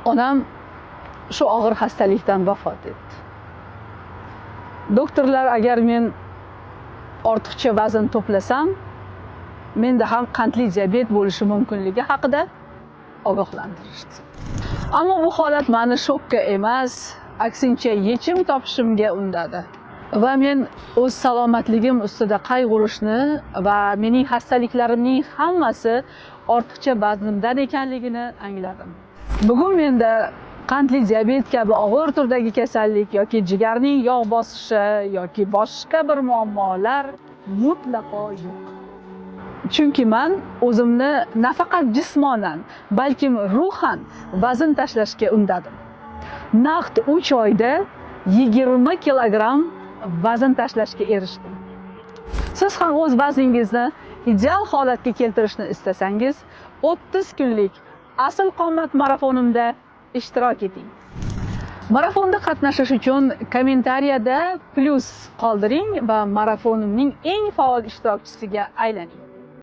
Onam shu og'ir xastalikdan vafot etdi. Doktorlar agar men ortiqcha vazn to'plasam, menda ham qandli diabet bo'lishi mumkinligi haqida ogohlantirishdi. Ammo bu holat meni shokka emas, aksincha yechim topishimga undadi. Va men o'z salomatligim ustida qayg'urishni va mening xastaliklarimning hammasi ortiqcha vaznimdan ekanligini angladim. Bugun menda qandli diabet kabi og'ir turdagi kasallik yoki jigarning yog' bosishi yoki boshqa bir muammolar mutlaqo yo'q. Chunki man o'zimni nafaqat jismonan, balkim ruhan vazn tashlashga undadim. Naqd 3 oyda 20 kilogramm vazn tashlashga erishdim. Siz ham o'z vazningizni ideal holatga keltirishni istasangiz, 30 kunlik Asl qomat marafonimda ishtirok eting. Marafonda qatnashish uchun kommentariyada plyus qoldiring va marafonimning eng faol ishtirokchisiga aylaning.